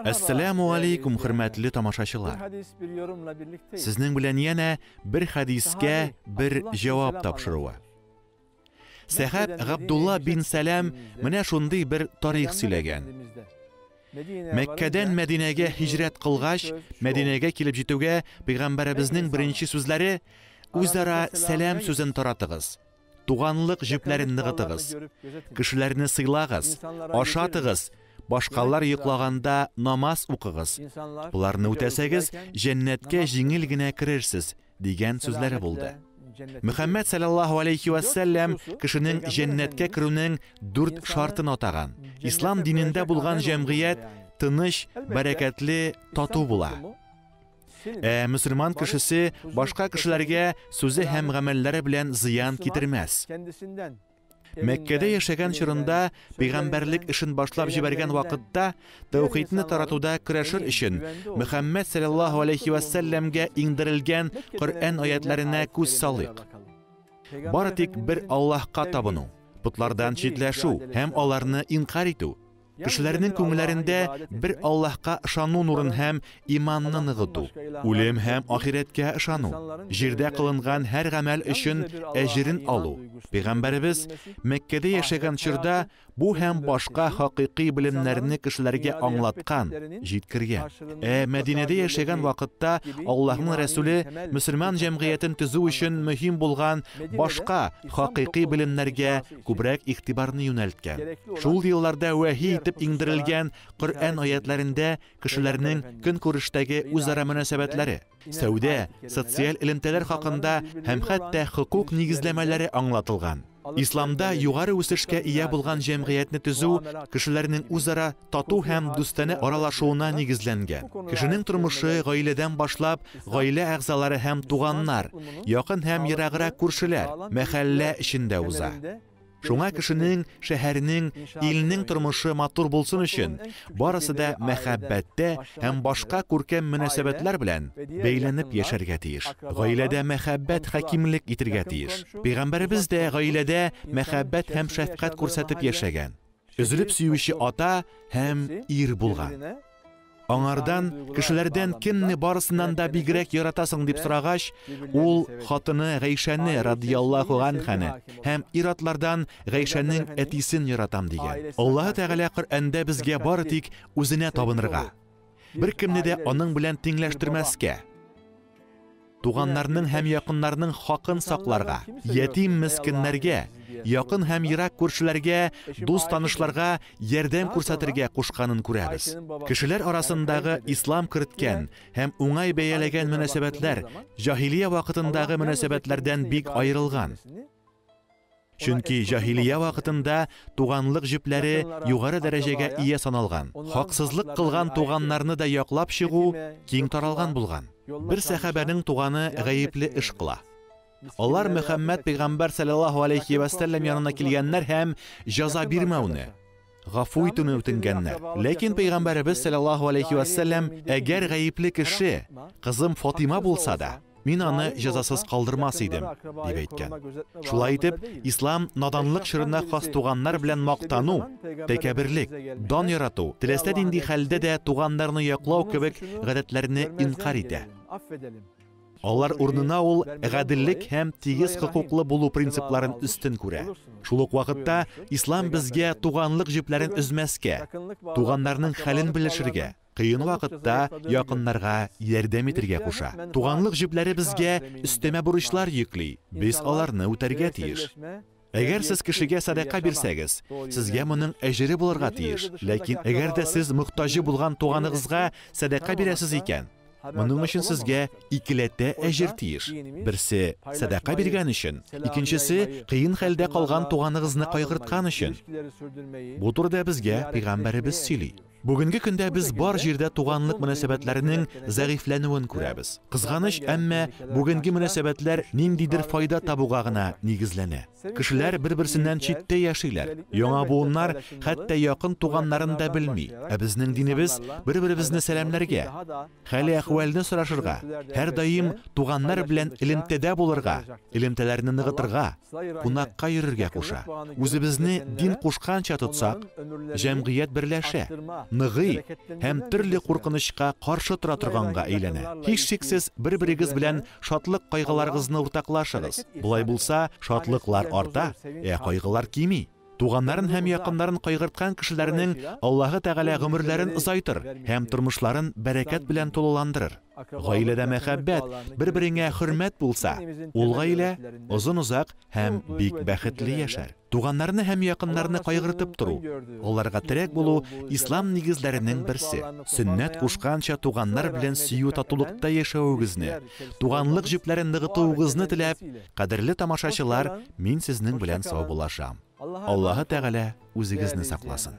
Әссәламү алейкум, хөрмәтле тамашачылар. Сезнең белән янә бер хәдискә бер җавап тапшыруы. Сәхаб Габдулла бин Сәлам менә шундый бер тарих сөйләгән. Мәккәдән Мәдинәгә һиҗрәт кылгач, Мәдинәгә килеп җитүгә пәйгамбәребезнең беренче сүзләре: "Үзара сәлам сүзен таратыгыз, туганлык җепләрен ныгытыгыз, кешеләрне сыйлагыз, ашатыгыз, башкалар йоклаганда намаз укыгыз. Боларны үтәсәгез, җәннәткә җиңел генә керерсез", дигән сүзләре булды. Мөхәммәд саллаллаһу алейхи ва сәлләм кешенең җәннәткә керүнең 4 шартын атаган. Ислам динендә булган җәмгыять тыныч, бәрәкәтле, тату була. Ә мөселман кешесе башка кешеләргә сүзе һәм гамәлләре белән зыян китермәс. Мәккәдә яшәгән чорында пәйгамбәрлек эшен башлап җибәргән вакытта тәүхидне таратуда көрәшер өчен Мөхәммәд саллаллаһу алейхи ва сәлләмгә иңдерелгән Коръән аятларына күз салыйк. Бары тик бер Аллаһка табыну, путлардан читләшү һәм аларны инкар итү, кешеләрнең күңелләрендә бер Аллаһка ышану нурын һәм иманны ныгыту, үлем һәм ахирәткә ышану, җирдә кылынган һәр гамәл өчен әҗерен алу. Пәйгамбәребез Мәккәдә яшәгән чорда бу һәм башка хакыйкый белемнәрне кешеләргә аңлаткан, җиткергән. Ә Мәдинәдә яшәгән вакытта Аллаһның Рәсүле мөселман җәмгыятен төзү өчен мөһим булган башка хакыйкый белемнәргә күбрәк игътибарны юнәлткән. Шул елларда вәхи итеп иңдерелгән Коръән аятларында кешеләрнең көнкүрештәге үзара мөнәсәбәтләре, сәүдә, социаль элемтәләр хакында һәм хәтта хокук нигезләмәләре аңлатылган. Исламда югары үсешкә ия булган җәмгыятьне төзү кешеләрнең үзара тату һәм дустанә аралашуына нигезләнгән. Кешенең тормышы гаиләдән башлап, гаилә әгъзалары һәм туганнар, якын һәм ераграк күршеләр, мәхәллә эчендә уза. Шуңа кешенең, шәһәрнең, илнең тормышы матур булсын өчен барысы да мәхәббәттә һәм башка күркәм мөнәсәбәтләр белән бәйләнеп яшәргә тиеш. Гаиләдә мәхәббәт хакимлек итергә тиеш. Пәйгамбәребез дә гаиләдә мәхәббәт һәм шәфкать күрсәтеп яшәгән. Өзелеп сөюче ата һәм ир булган. Аңардан, кешеләрдән кемне барысыннан да бигрәк яратасың дип сорагач, ул хатыны Гайшәне радияллаһу анханы һәм ир-атлардан Гайшәнең әтисен яратам дигән. Аллаһ Тәгалә Коръәндә безгә бары тик үзенә табынырга, беркемне дә аның белән тиңләштермәскә, туганнарның һәм якыннарның хакын сакларга, ятим мескеннәргә, якын һәм ерак күршеләргә, дус танышларга ярдәм күрсәтергә кушканын күрәбез. Кешеләр арасындагы ислам керткән һәм уңай бәяләгән мөнәсәбәтләр җаһилия вакытындагы мөнәсәбәтләрдән бик аерылган. Чөнки җаһилия вакытында туганлык җепләре югары дәрәҗәгә ия саналган. Хаксызлык кылган туганнарны да яклап чыгу киң таралган булган. Бер сәхабәнең туганы гаепле эш кыла. Алар Мөхәммәд пәйгамбәр саллаллаһу алейхи ва сәлләм янына килгәннәр һәм җәза бирмәүне, гафу итүне үтенгәннәр. Ләкин пәйгамбәребез саллаллаһу алейхи ва сәлләм, әгәр гаепле кеше кызым Фатима булса да, мин аны җәзасыз калдырмас идем, дип әйткән. Шулай итеп, ислам наданлык чорына хас туганнар белән мактану, тәкәбберлек, дан ярату, теләсә нинди хәлдә дә туганнарны яклау кебек гадәтләрне инкар итә. Алар урынына ул гаделлек һәм тигез хокуклы булу принципларын өстен күрә. Шул ук вакытта ислам безгә туганлык җепләрен өзмәскә, туганнарның хәлен белешергә, кыен вакытта якыннарга ярдәм итергә куша. Туганлык җепләре безгә өстәмә бурычлар йөкли, без аларны үтәргә тиеш. Әгәр сез кешегә сәдака бирсәгез, сезгә моның әҗере булырга тиеш. Ләкин әгәр дә сез мохтаҗы булган туганыгызга сәдака бирәсез икән, моның өчен сезгә икеләтә әҗер тиеш. Берсе сәдака биргән өчен, икенчесе кыен хәлдә калган туганыгызны кайгырткан өчен. Бу турыда безгә пәйгамбәребез сөйли. Бүгенге көндә без бар җирдә туганлык мөнәсәбәтләренең зәгыйфьләнүен күрәбез. Кызганыч, әмма бүгенге мөнәсәбәтләр ниндидер файда табуга гына нигезләнә. Кешеләр бер-берсеннән читтә яшиләр. Яңа буыннар хәтта якын туганнарын да белми. Ә безнең динебез бер-беребезне сәламләргә, хәл-әхвәлне сорашырга, һәрдаим туганнар белән элемтәдә булырга, элемтәләрне ныгытырга, кунакка йөрергә куша. Үзебезне дин кушканча тотсак, җәмгыять берләшә, ныгый һәм төрле куркынычка каршы тора торганга әйләнә. Һичшиксез, бер-берегез белән шатлык-кайгыларыгызны уртаклашыгыз. Болай булса, шатлыклар арта, ә кайгылар кими. Туганнарын һәм якыннарын кайгырткан кешеләрнең Аллаһы Тәгалә гомерләрен озайтыр һәм тормышларын бәрәкәт белән тулыландырыр. Гаиләдә мәхәббәт, бер-береңә хөрмәт булса, ул гаилә озын-озак һәм бик бәхетле яшәр. Туганнарны һәм якыннарны кайгыртып тору, аларга терәк булу ислам нигезләренең берсе. Сөннәт кушканча туганнар белән сөю-татулыкта яшәвегезне, туганлык җепләрен ныгытуыгызны теләп, кадерле тамашачылар, мин сезнең белән саубуллашам. Аллаһы Тәгалә үзегезне сакласын.